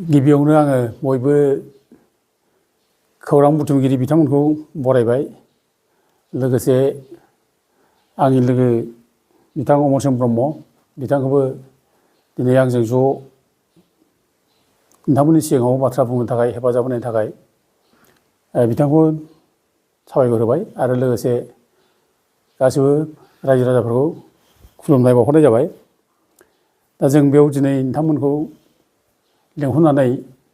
गिबियावनो आङो बयबो खौरां बुथुमगिरि बिथांमोनखौ बरायबाय। लोगोसे आंनि लोगो बिथां अमरसिं ब्रह्म बिथांखौबो दिनै आंजों ज' नोंथांमोननि सिगाङाव बाथ्रा बुंनो थाखाय हेफाजाब होनायनि थाखाय बिथांखौ साबायखर होबाय आरो लोगोसे गासैबो रायजो राजाफोरखौ खुलुमनाय बावहरनाय जाबाय। दा जों बेयाव दिनै नोंथांमोनखौ लेंहरनानै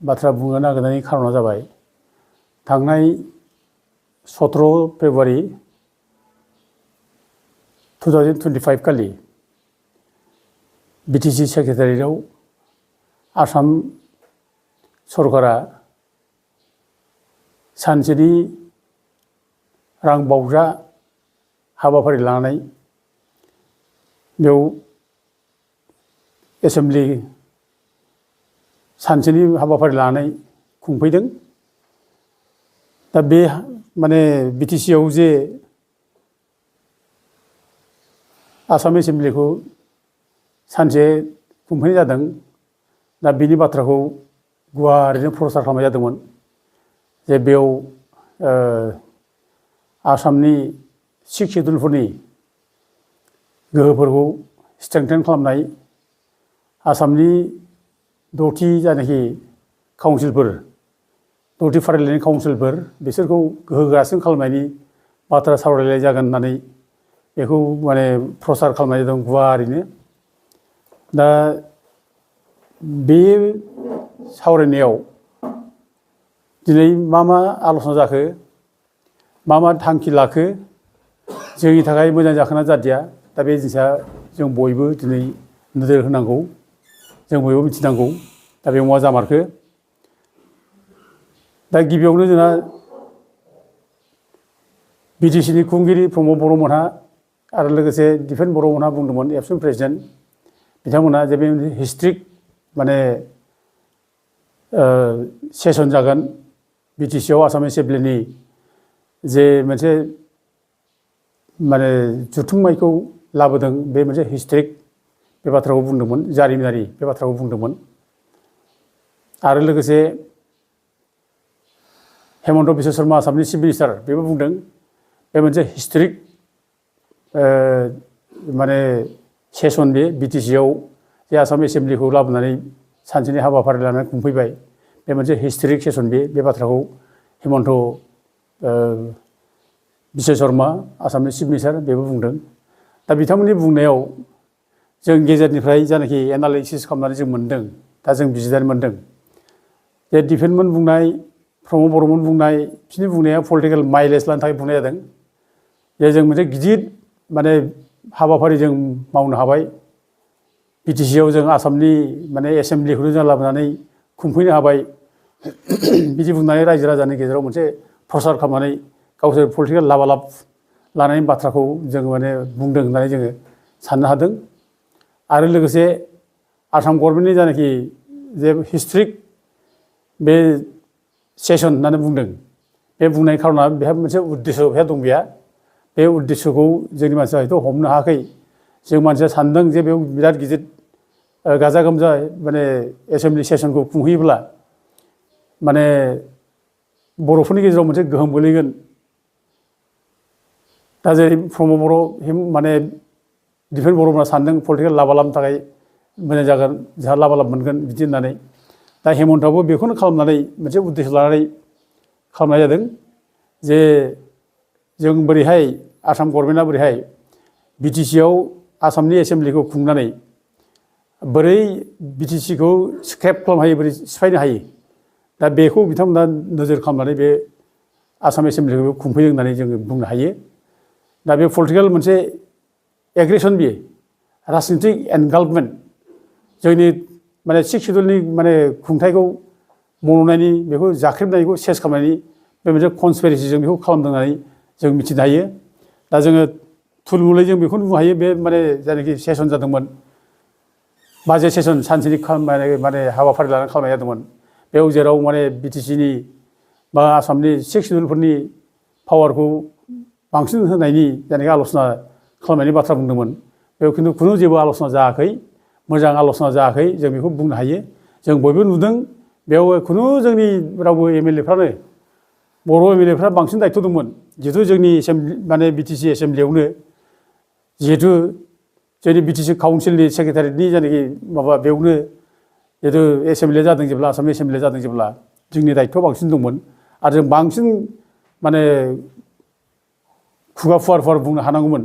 बाथ्रा बुंनो नागिरनायनि खारना जाबाय थांनाय 17 फेब्रुवारि 2025 खालि बिटिसि सेक्रेटारियेटआव आसाम सरकारा सानसेनि रां बावजा हाबाफारि लानानै बेयाव एसेमब्लि सानसेनि हाबाफारि लानानै खुंफैदों। दा बे माने बिटिसिआव जे आसाम एसेमब्लिखौ सानसे खुंफैनाय जादों, दा बिनि बाथ्राखौ गुवारैनो प्रसार खालामनाय जादोंमोन जे बेयाव आसामनि 6 सिडुलफोरनि गोहोफोरखौ स्ट्रेंथेन खालामनाय, आसामनि 10थि जायनाखि काउन्सिलफोर 10थि फारिलाइनि काउन्सिलफोर बिसोरखौ गोहोगोरासिन खालामनायनि बाथ्रा सावरायलायनाय जागोन होननानै बेखौ माने प्रसार खालामनाय जादों गुवारैनो। दा बे सावरायनायाव दिनै मा आल'सना जाखो, मा थांखि लाखो, जोंनि थाखाय मोजां जाखोना जादिया, दा बे जिनिसा जों बयबो दिनै नोजोर होनांगौ, जों बयबो मिथिनांगौ दा बेयाव मा जामारखो। दा गिबियावनो जोंहा बिटिसिनि खुंगिरि प्रमद बर'मोनहा आरो लोगोसे दिपेन बर'मोनहा बुंदोंमोन, एबसुट प्रेसिडेन्ट बिथांमोनहा जे बे हिस्ट्रिक माने सेसन जागोन बिटिसिआव आसाम एसेमब्लिनि जे मोनसे माने जुथुम्मायखौ लाबोदों, बे मोनसे हिस्ट्रिक बे बाथ्राखौ बुंदोंमोन, जारिमिनारि बे बाथ्राखौ बुंदोंमोन। आरो लोगोसे हेमन्त बिश्व शर्मा आसामनि चिफ मिनिस्टार बेबो बुंदों बे मोनसे हिस्ट्रिक माने सेसन बे बिटिसिआव जे आसाम एसेमब्लिखौ लाबोनानै सानसेनि हाबाफारि लानानै खुंफैबाय, बे मोनसे हिस्ट्रिक सेसन बे बाथ्राखौ हेमन्त बिश्व शर्मा आसामनि चिफ मिनिस्टार बेबो बुंदों। दा बिथांमोननि बुंनायाव जों गेजेरनिफ्राय जानाखि एनालाइसिस खालामनानै जों मोन्दों, दा जों बिजिरनानै मोन्दों जे दिपेनमोन बुंनाय, प्रमद बर'मोन बुंनाय, बिसोरनि बुंनाया पलिटिकेल माइलेज लानो थाखाय बुंनाय जादों जे जों मोनसे गिदिर माने हाबाफारि जों मावनो हाबाय, बिटिसिआव जों आसामनि माने एसेमब्लिखौनो जों लाबोनानै खुंफैनो हाबाय बिदि बुंनानै रायजो राजानि गेजेराव मोनसे प्रसार खालामनानै गावसोर पलिटिकेल लाबालाब लानायनि बाथ्राखौ जों माने बुंदों होननानै जोङो साननो हादों। आरो लोगोसे आसाम गभर्नमेन्टनि जानाखि जे हिस्ट्रिक बे सेसन होननानै बुंदों, बे बुंनाय खार'ना बेहा मोनसे उद्देश्य बेहा दं। बे उद्देश्यखौ जोंनि मानसिया हयथ' हमनो हायाखै। जों मानसिया सानदों जे बेयाव बिराद गिदिर गाजा गोमजा माने एसेमब्लि सेसनखौ खुंहैयोब्ला माने बर'फोरनि गेजेराव मोनसे गोहोम गोलैगोन। दा जेरै प्रमद बर' माने दिपेन बर'मोनहा सानदों पलिटिकेल लाबालाबनि थाखाय मोजां जागोन, जोंहा लाबालाब मोनगोन बिदि होननानै। दा हेमन्तआबो बेखौनो खालामनानै मोनसे उद्देश्य लानानै खालामनाय जादों जे जों बोरैहाय आसाम गभर्नमेन्टआ बोरैहाय बिटिसिआव आसामनि एसेमब्लिखौ खुंनानै बोरै बिटिसिखौ स्क्रेप खालामनो हायो, बोरै सिफायनो हायो, दा बेखौ बिथांमोना नोजोर खालामनानै बे आसाम एसेमब्लिखौ खुंफैदों होननानै जोङो बुंनो हायो। दा बे पलिटिकेल मोनसे एग्रेसन, बेयो राजनितिक एनगाल्भमेन्ट, जोंनि माने 6 सिडुलनि माने खुंथायखौ मन'नायनि, बेखौ जाख्रेबनायखौ सेस खालामनायनि बे मोनसे कनस्पिरेसि जों बेखौ खालामदों होननानै जों मिथिनो हायो। दा जोङो थुलमुलै जों बेखौनो बुंनो हायो, बे माने जायनाखि सेसन जादोंमोन, बाजेट सेसन सानसेनि माने हाबाफारि लानानै खालामनाय जादोंमोन, बेयाव जेराव माने बिटिसिनि बा आसामनि 6 सिडुलफोरनि पावारखौ बांसिन होनायनि जायनाखि आल'सना खालामनायनि बाथ्रा बुंदोंमोन, बेयाव खिन्थु खुनु जेबो आल'सना जायाखै, मोजां आल'सना जायाखै, जों बेखौ बुंनो हायो। जों बयबो नुदों बेयाव खुनु जोंनि रावबो MLAफ्रानो बर' MLAफ्रा बांसिन दायथ' दंमोन जिहेथु जोंनि माने BTC एसेम्ब्लियावनो जिहेतु जोंनि BTC काउन्सिलनि सेक्रेटारिनि जायनाखि माबा बेयावनो जिहेतु एसेम्ब्लिया जादों जेब्ला आसामनि एसेम्ब्लिया जादों जेब्ला जोंनि दायथ'आ बांसिन दंमोन आरो जों बांसिन माने खुगा फुवार फुवार बुंनो हानांगौमोन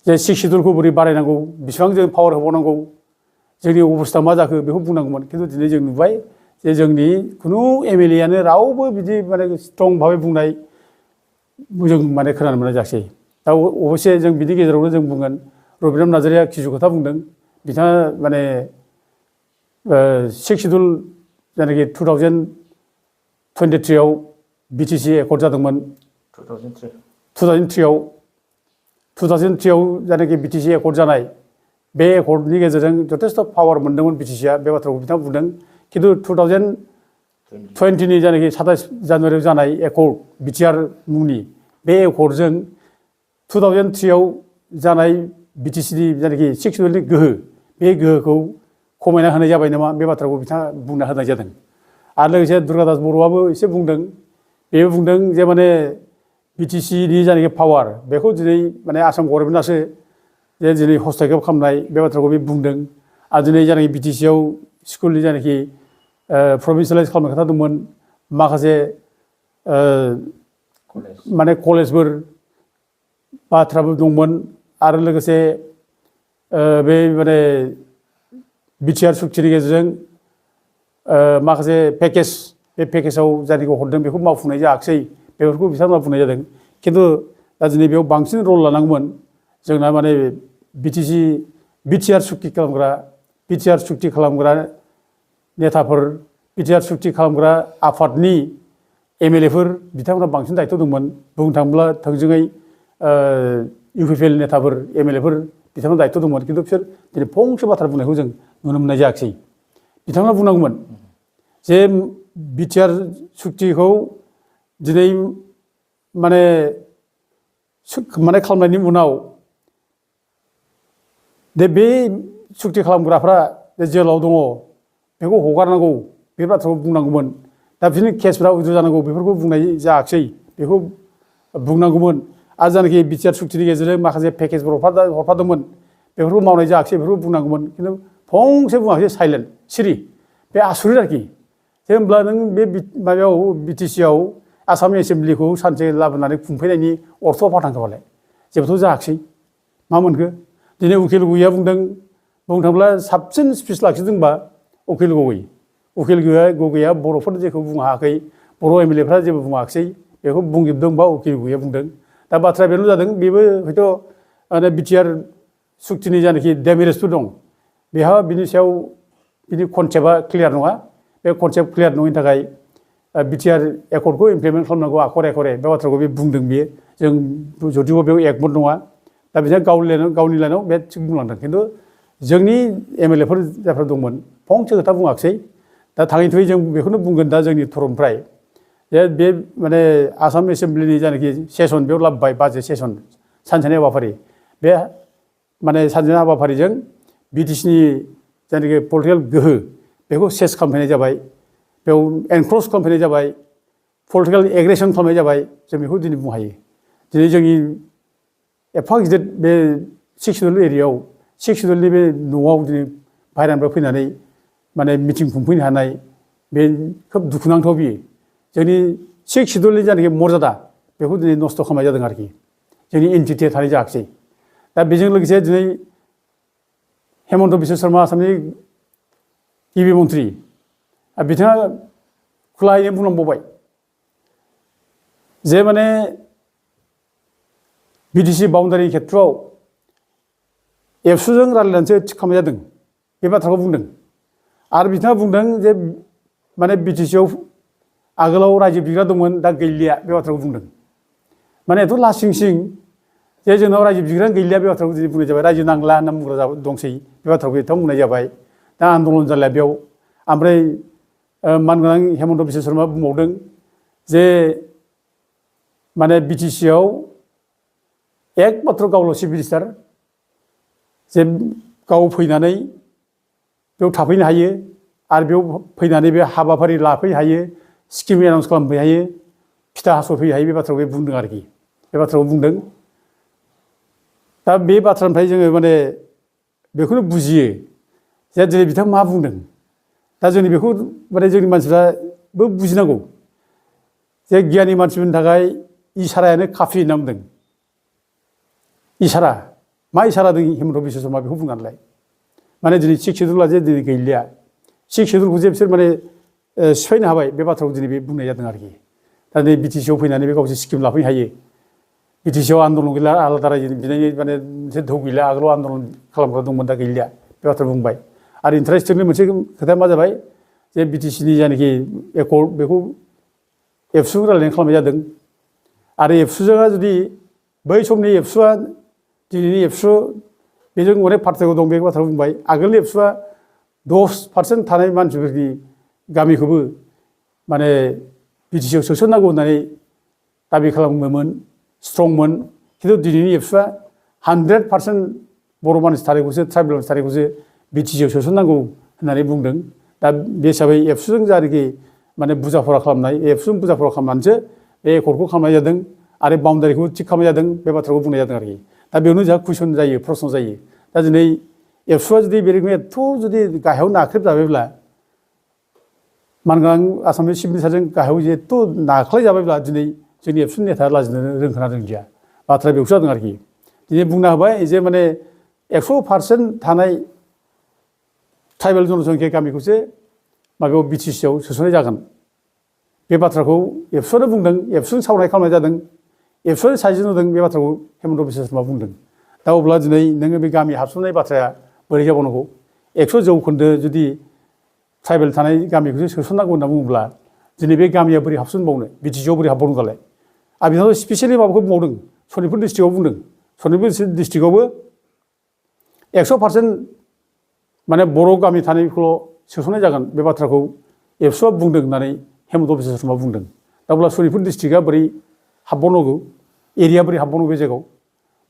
जे 6 सिडुलखौ बोरै बारायनांगौ बेसेबां जों पावार होबावनांगौ जोंनि अबस्था मा जाखो बेखौ बुंनांगौमोन खिन्थु दिनै जों नुबाय जे जोंनि खुनु MLAयानो रावबो बिदि माने स्ट्रं भाबै बुंनाय जों माने खोनानो मोननाय जायासै दा अबयसे जों बिनि गेजेरावनो जों बुंगोन रबिराम नार्जारिया खिसु खोथा बुंदों बिथाङा माने 6 सिडुल जायनाखि 2023 आव BTC एकर्ड जादोंमोन 2003 आव जायनाखि BTC एकर्ड जानाय बे एकर्डनि गेजेरजों जथेस्थ पावार मोनदोंमोन BTCआ बे बाथ्राखौ बिथाङा बुंदों खिन्थु 2020नि जायनाखि 27 जानुवारियाव जानाय एकर्ड BTR मुंनि बे एकर्डजों 2003 आव जानाय BTCनि जायनाखि 6 सिडुलनि गोहो बे गोहोखौ खमायना होनाय जाबाय नामा बे बाथ्राखौ बिथाङा बुंना होनाय जादों आरो लोगोसे दुर्गादास बर'आबो एसे बुंदों बेबो बुंदों जे माने BTCनि जायनाखि पावार बेखौ दिनै माने आसाम गभर्नमेन्टआसो जे दिनै हस्तक्षेप खालामनाय बे बाथ्राखौ बे बुंदों आरो दिनै जायनाखि BTCआव स्कुलनि जायनाखि प्रभिन्सियेलाइज खालामनाय खोथा दंमोन माखासे माने कलेजफोर बाथ्राबो दंमोन आरो लोगोसे बे माने BTR सुक्तिनि गेजेरजों माखासे पेकेज बे पेकेजाव जायनाखि हरदों बेखौ मावफुंनाय जायाखिसै बेफोरखौ बिथांमोना बुंनाय जादों खिन्थु दा दिनै बेयाव बांसिन रल लानांगौमोन जोंना माने BTR सुक्ति खालामग्रा नेताफोर BTR सुक्ति खालामग्रा आफादनि MLAफोर बिथांमोना बांसिन दायथ' दंमोन बुंनो थाङोब्ला थोंजोङै UPPL नेताफोर MLAफोर बिथांमोना दायथ' दंमोन खिन्थु बिसोर दिनै फंसे बाथ्रा बुंनायखौ जों नुनो मोननाय जायाखिसै बिथांमोना बुंनांगौमोन जे BTR सुक्तिखौ दिनै माने खालामनायनि उनाव बे सुक्ति खालामग्राफ्रा जेलाव दङ बेखौ हगारनांगौ बे बाथ्राखौ बुंनांगौमोन दा बिदिनो केसफ्रा उद्रु जानांगौ बेफोरखौ बुंनाय जायाखिसै बेखौ बुंनांगौमोन आरो जायनाखि BTR सुक्तिनि गेजेरजों माखासे पेकेजफोर हरफादोंमोन बेफोरखौ मावनाय जायाखिसै बेफोरखौ बुंनांगौमोन खिन्थु फंसे बुङाखै साइलेन्ट सिरि बे आसुरित आरोखि जे होमब्ला नों बे माबायाव BTCआव आसामनि एसेम्ब्लिखौ सानसे लाबोनानै खुंफैनायनि अर्थ'आ फाथांखोबालाय जेबोथ' जायाखिसै मा मोनखो दिनै उकिल गगैया बुंदों बुंनो थाङोब्ला साबसिन स्पिच लाखिदोंबा उकिल गगैया बर'फोर जेखौ बुंनो हायाखै बर' MLAफ्रा जेबो बुङाखिसै बेखौ बुंजोबदोंबा उकिल गगैया बुंदों दा बाथ्राया बेल' जादों बेबो हयथ' BTR सुक्तिनि जायनाखि डेमेरेजफोर दं बेहा बिनि सायाव बिनि कनसेप्टआ क्लियार नङा बे कनसेप्ट क्लियार नङिनि थाखाय BTR एकर्डखौ इमप्लिमेन्ट खालामनांगौ आखरे बे बाथ्राखौ बे बुंदों बियो जों जदिबो बेयाव एकमत नङा दा बिथाङा गावनि लाइनाव बे थिग बुंलांदों खिन्थु जोंनि MLAफोर जायफोर दंमोन फंसे खोथा बुङाखिसै दा थाङै थुङै जों बेखौनो बुंगोन दा जोंनि थरनिफ्राय जे बे माने आसाम एसेम्ब्लिनि जायनाखि सेसन बेयाव लाबोबाय बाजेट सेसन सानसेनि हाबाफारि बे माने सानसेनि हाबाफारिजों BTCनि जायनाखि पलिटिकेल गोहो बेखौ सेस खालामफैनाय जाबाय बेयाव एनक्रस खालामफैनाय जाबाय पलिटिकेल एग्रेसन खालामनाय जाबाय जों बेखौ दिनै बुंनो हायो दिनै जोंनि एफा गिदिर बे 6 सिडुल एरियायाव 6 सिडुलनि बे न'आव दिनै बाहेरानिफ्राय फैनानै माने मिटिं खुंफैनो हानाय बे खोब दुखुनांथाव बियो जोंनि 6 सिडुलनि जायनाखि मर्यादा बेखौ दिनै नस्थ' खालामनाय जादों आरोखि जोंनि एन्टिटिया थानाय जायाखिसै दा बेजों लोगोसे दिनै हेमन्त बिश्व शर्मा आसामनि गिबि मन्थ्रि बिथाङा खुलायैनो बुंलांबावबाय जे माने BTC बाउन्डारिनि खेथ्रआव एबसुजों रायज्लायनानैसो थिग खालामनाय जादों बे बाथ्राखौ बुंदों आरो बिथाङा बुंदों जे माने BTCआव आगोलाव रायजो बिग्रा दंमोन दा गैलिया बे बाथ्राखौ बुंदों माने एथ' लासिं सिं जे जोंनाव रायजो बिग्रायानो गैलिया बे बाथ्राखौ दिनै बुंनाय जाबाय रायजो नांला होनना बुंग्रा दंसै बे बाथ्राखौ एथां बुंनाय जाबाय दा आन्दलन जालाया बेयाव ओमफ्राय मानगोनां हेमन्त बिश्व शर्मा बुंबावदों जे माने BTCआव एकमात्र गावल' चिफ मिनिस्टार जे गाव फैनानै बेयाव थाफैनो हायो आरो बेयाव फैनानै बे हाबाफारि लाफैनो हायो स्किम एनाउन्स खालामफैनो हायो फिथा हास'फैनो हायो बे बाथ्राखौ बे बुंदों आरोखि बे बाथ्राखौ बुंदों दा बे बाथ्रानिफ्राय जोङो माने बेखौनो बुजियो जे दिनै बिथाङा मा बुंदों दा जोंनि बेखौ माने जोंनि मानसिफ्राबो बुजिनांगौ जे गियानि मानसिफोरनि थाखाय इसारायानो काफि होनना बुंदों इसारा मा इसारा दं हिमन्त बिश्व शर्मा बेखौ बुंनानैलाय माने दिनै सिक्स सिडुलआ जे दिनै गैलिया सिक्स सिडुलखौ जे बिसोर माने सिफायनो हाबाय बे बाथ्राखौ दिनै बे बुंनाय जादों आरोखि दा दिनै बिटिसिआव फैनानै बे गावसोर स्किम लाफैनो हायो बिटिसिआव आन्दलन गैला आलादा रायजो बिनायनि माने मोनसे धौ गैला आगोलाव आन्दलन खालामग्रा दंमोन दा गैलिया बे बाथ्रा बुंबाय आरो इन्टारेस्टिंनि मोनसे खोथाया मा जाबाय जे बिटिसिनि जायनाखि एकर्ड बेखौ एबसु रायज्लायनाय खालामनाय जादों आरो एबसुजों जुदि बै समनि एबसुआ दिनैनि एबसु बेजों अनेक पार्थक्य दं बे बाथ्राखौ बुंबाय आगोलनि एबसुआ 10% थानाय मानसिफोरनि गामिखौबो माने बिटिसिआव सोसननांगौ होननानै दाबि खालामोमोन स्ट्रंमोन खिन्थु दिनैनि एबसुआ 100% बर' मानसि थानायखौसो ट्राइबेल मानसि थानायखौसो बिटिसिआव सोसननांगौ होननानै बुंदों दा बे हिसाबै एबसुजों जायनाखि माने बुजाफरा खालामनाय एबसुजों बुजाफरा खालामनानैसो बे एकर्डखौ खालामनाय जादों आरो बाउन्डारिखौ थिग खालामनाय जादों बे बाथ्राखौ बुंनाय जादों आरोखि दा बेयावनो जोंहा कुइसन जायो प्रश्न जायो दा दिनै एबसुआ जुदि बे रोखोम एथ' जुदि गाहायाव नाख्रेबजाबायब्ला मानगोनां आसामनि चिफ मिनिस्टारजों गाहायाव एथ' नाख्लायजाबायब्ला दिनै जोंनि एबसुनि नेताया लाजिनो रोंखोना रोंलिया बाथ्राया बेयावसो जादों आरोखि दिनै बुंना होबाय जे माने 100% थानाय ट्राइबेल जनसंख्या गामिखौसो माबायाव बिटिसिआव सोसननाय जागोन बे बाथ्राखौ एबसुआनो बुंदों एबसुजों सावरायनाय खालामनाय जादों एबसुआनो साजेसन होदों बे बाथ्राखौ हिमन्त बिश्व शर्मा बुंदों दा अब्ला दिनै नोङो बे गामि हाबसननाय बाथ्राया बोरै जाबावनांगौ 100% जुदि ट्राइबेल थानाय गामिखौसो सोसननांगौ होनना बुङोब्ला दिनै बे गामिया बोरै हाबसनबावनो बिटिसिआव बोरै हाबबावनो दालाय आरो बिथाङा स्पेसियेलि माबाखौ बुंबावदों सनितपुर डिस्ट्रिक्टआव बुंदों सनितपुर डिस्ट्रिक्टआवबो 100% माने बर' गामि थानायखौल' सोसननाय जागोन बे बाथ्राखौ एबसुआ बुंदों होननानै हिमन्त बिश्व शर्मा बुंदों दा अब्ला सनितपुर डिस्ट्रिक्टआ बोरै हाबबावनांगौ एरिया बोरै हाबबावनांगौ बे जायगायाव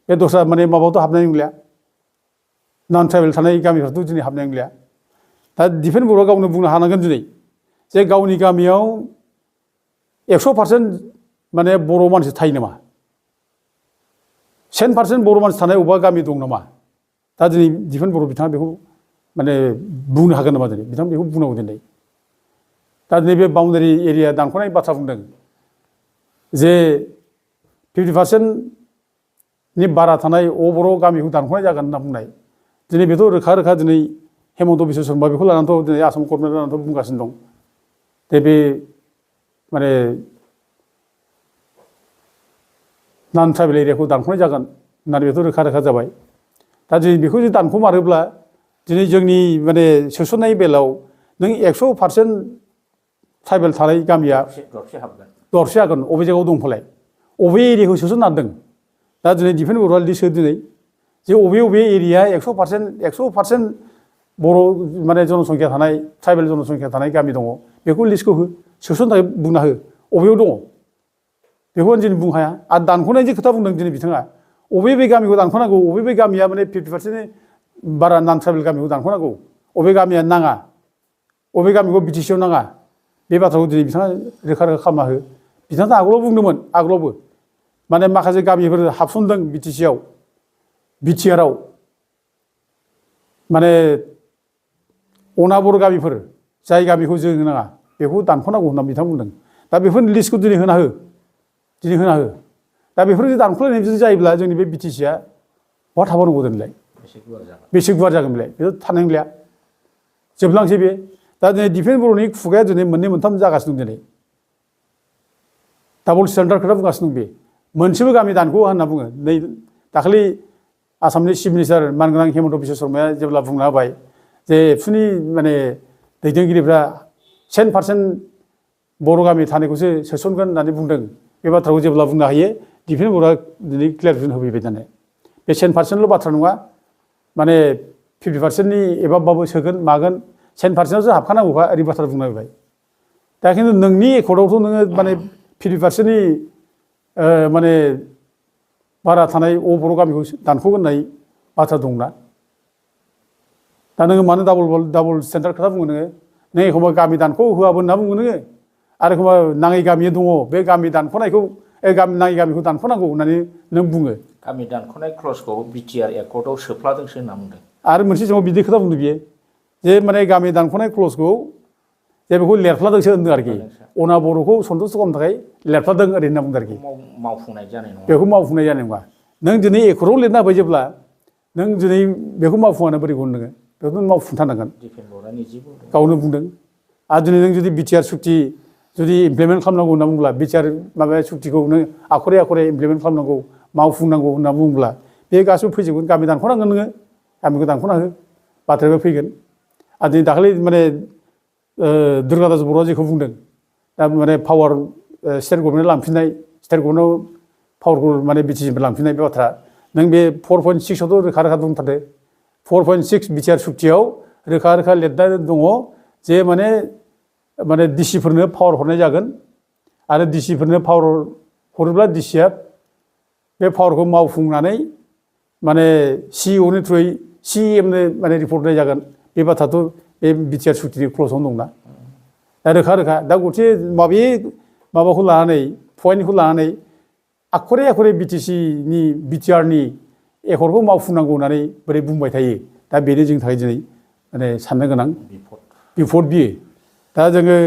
बे दस्रा माने माबायावथ' हाबनाय नंलिया नन ट्राइबेल थानाय गामिफ्राथ' दिनै हाबनाय नंलिया दा दिफेन बर'आ गावनो बुंनो हानांगोन दिनै जे गावनि गामियाव 100% माने बर' मानसि थायो नामा 10% बर' मानसि थानाय अबेबा गामि दं नामा दा दिनै दिफेन बर' बिथाङा बेखौ माने बुंनो हागोन नामा दिनै बिथाङा बेखौ बुंनांगौ दिनै दा दिनै बे बाउन्डारि एरिया दानख'नाय बाथ्रा बुंदों जे 50%नि बारा थानाय बर' गामिखौ दानख'नाय जागोन होनना बुंनाय दिनै बेथ' रोखा रोखा दिनै हिमन्त बिश्व शर्मा बेखौ लानानैथ' दिनै आसाम गभर्नमेन्ट लानानैथ' बुंगासिनो दं जे बे माने नन ट्राइबेल एरियाखौ दानख'नाय जागोन होननानै बेथ' रोखा रोखा जाबाय दा दिनै बेखौ जुदि दानख'मारोब्ला दिनै जोंनि माने सोसननाय बेलायाव नों 100% ट्राइबेल थानाय गामिया दरसे हागोन अबे जायगायाव दं फलाय अबे एरियाखौ सोसननो नागिरदों दा दिनै दिफेन बर'आ लिस्ट हो दिनै जे अबे एरिया 100% बर' माने जनसंख्या थानाय ट्राइबेल जनसंख्या थानाय गामि दङ बेखौ लिस्टखौ हो सोसननो थाखाय बुंना हो अबेयाव दङ बेखौ दिनै बुंनो हाया आरो दानख'नायनि खोथा बुंदों दिनै बिथाङा अबे गामिखौ दानख'नांगौ अबे गामिया माने 50%नि बारा नन ट्राइबेल गामिखौ दानख'नांगौ अबे गामिया नाङा अबे गामिखौ बिटिसिआव नाङा बे बाथ्राखौ दिनै बिथाङा रोखा रोखा खालामना हो बिथाङा आगोलाव बुंदोंमोन आगोलावबो माने माखासे गामिफोर हाबसनदों बिटिसिआव बिटिआरआव माने अनाबर गामिफोर जाय गामिखौ जों नाङा बेखौ दानख'नांगौ होनना बिथाङा बुंदों दा बेफोरनि लिस्टखौ दिनै होना हो दा बेफोर जुदि दानख'लायनाय जुदि जायोब्ला जोंनि बे बिटिसिआ बहा थाबावनांगौ दोनलाय बेसे गुवार जागोन बेलाय बेथ' थानाय नंलिया जोबलांसै बे दा दिनै दिफेन बर'नि खुगाया दिनै मोननै मोनथाम जागासिनो दं दिनै डाबल स्टेन्डार्ड खोथा बुंगासिनो दं बे मोनसेबो गामि दानख' होनना बुङो नै दाखालि आसामनि चिफ मिनिस्टार मानगोनां हिमन्त बिश्व शर्माया जेब्ला बुंना होबाय जे एबसुनि माने दैदेनगिरिफ्रा 10% बर' गामि थानायखौसो सोसनगोन होननानै बुंदों बे बाथ्राखौ जेब्ला बुंनो हायो दिफेन बर'आ दिनै क्लियारफिकेसन होफैबाय दाने बे 10%ल' बाथ्रा नङा माने 50%नि एबाबबाबो सोगोन मागोन 10%आवसो हाबखानांगौखा ओरै बाथ्रा बुंना होबाय दा खिन्थु नोंनि एकर्डआवथ' नोङो माने 50%नि माने बारा थानाय बर' गामिखौ दानख'गोन होननाय बाथ्रा दंना दा नोङो मानो डाबल स्टेन्डार्ड खोथा बुङो नों एखमबा गामि दानख' होआबो होनना बुङो नोङो आरो एखमबा नाङै गामि दङ बे गामि दानख'नायखौ नाङै गामिखौ दानख'नांगौ होननानै नों बुङो गामि दानख'नाय क्लजखौ बिटिआर एकर्डआव सोफ्लादोंसो होनना बुंदों आरो मोनसे समाव बिदि खोथा बुंदों बियो जे माने गामि दानख'नाय क्लजखौ जे बेखौ लेरफ्लादोंसो होनदों आरोखि अना बर'खौ सन्थुस्ट खालामनो थाखाय लेरफ्लादों ओरै होनना बुंदों आरोखि मावफुंनाय जानाय नङा बेखौ मावफुंनाय जानाय नङा नों दिनै एकर्डआव लिरना होबाय जेब्ला नों दिनै बेखौ मावफुङानो बोरै बुंनो नोङो बेखौ नों मावफुंथारनांगोन दिफेन बर्डआ निजे बुंदों गावनो बुंदों आरो दिनै नों जुदि बिटिआर सुक्ति जुदि इमप्लिमेन्ट खालामनांगौ होनना बुङोब्ला बिटिआर माबा सुक्तिखौ नों आखरे आखरे इमप्लिमेन्ट खालामनांगौ मावफुंनांगौ होनना बुङोब्ला बे गासिबो फैजोबगोन गामि दानख'नांगोन नोङो गामिखौ दानख'ना हो बाथ्रायाबो फैगोन आरो दिनै दाखालि माने दुर्गा दास बर'आ जेखौ बुंदों दा माने पावार स्टेट गभर्नमेन्ट लांफिननाय स्टेट गभर्नमेन्टआव पावारखौ माने बिटिसिनिफ्राय लांफिननाय बे बाथ्रा नों बे 4.6आवथ' रोखा रोखा बुंथारदो 4.6 बिटिआर सुक्तियाव रोखा रोखा लिरनाय दङ जे माने डिसिफोरनो पावार हरनाय जागोन आरो डिसिफोरनो पावार हरोब्ला डिसिआ बे पावारखौ मावफुंनानै माने सिइअनि थ्रुयै सिएमनो माने रिपर्ट होनाय जागोन बे बाथ्राथ' बे बिटिआर सुक्तिनि क्लजआवनो दंना दा रोखा रोखा दा गथे माबे माबाखौ लानानै पइन्टखौ लानानै आखरे आखरे बिटिसिनि बिटिआरनि एकर्डखौ मावफुंनांगौ होननानै बोरै बुंबाय थायो दा बेनो जोंनि थाखाय दिनै माने साननो गोनां बिफद बियो दा जोङो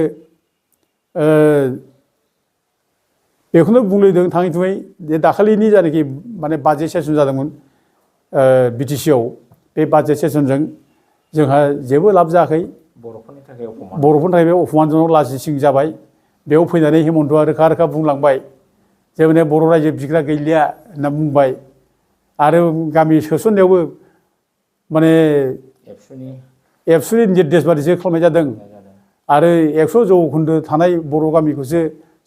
बेखौनो बुंलायदों थाङै थुङै जे दाखालिनि जायनाखि माने बाजेट सेसन जादोंमोन बिटिसिआव बे बाजेट सेसनजों जोंहा जेबो लाब जायाखै बर'फोरनि थाखाय बे अपमानजनक लाजिसिं जाबाय बेयाव फैनानै हेमन्तआ रोखा रोखा बुंलांबाय जे माने बर' रायजो बिग्रा गैलिया होनना बुंबाय आरो गामि सोसननायावबो माने एबसुनि निर्देश बादिसो खालामनाय जादों आरो 100 जौखोन्दो थानाय बर' गामिखौसो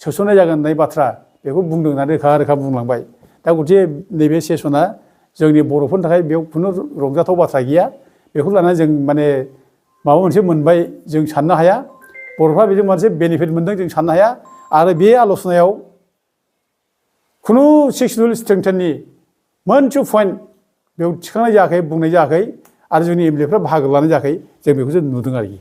सोसननाय जागोन होननाय बाथ्रा बेखौ बुंदों होननानै रोखा रोखा बुंलांबाय दा गथे नैबे सेसना जोंनि बर'फोरनि थाखाय बेयाव खुनु रंजाथाव बाथ्रा गैया बेखौ लानानै जों माने माबा मोनसे मोनबाय जों साननो हाया बर'फ्रा बेजों मोनसे बेनिफिट मोनदों जों साननो हाया आरो बे आल'सनायाव खुनु सेक्सुयेल स्ट्रेंथेननि मोनसे पइन्ट बेयाव थिखांनाय जायाखै बुंनाय जायाखै आरो जोंनि एमएलएफ्रा बाहागो लानाय जायाखै जों बेखौसो नुदों आरोखि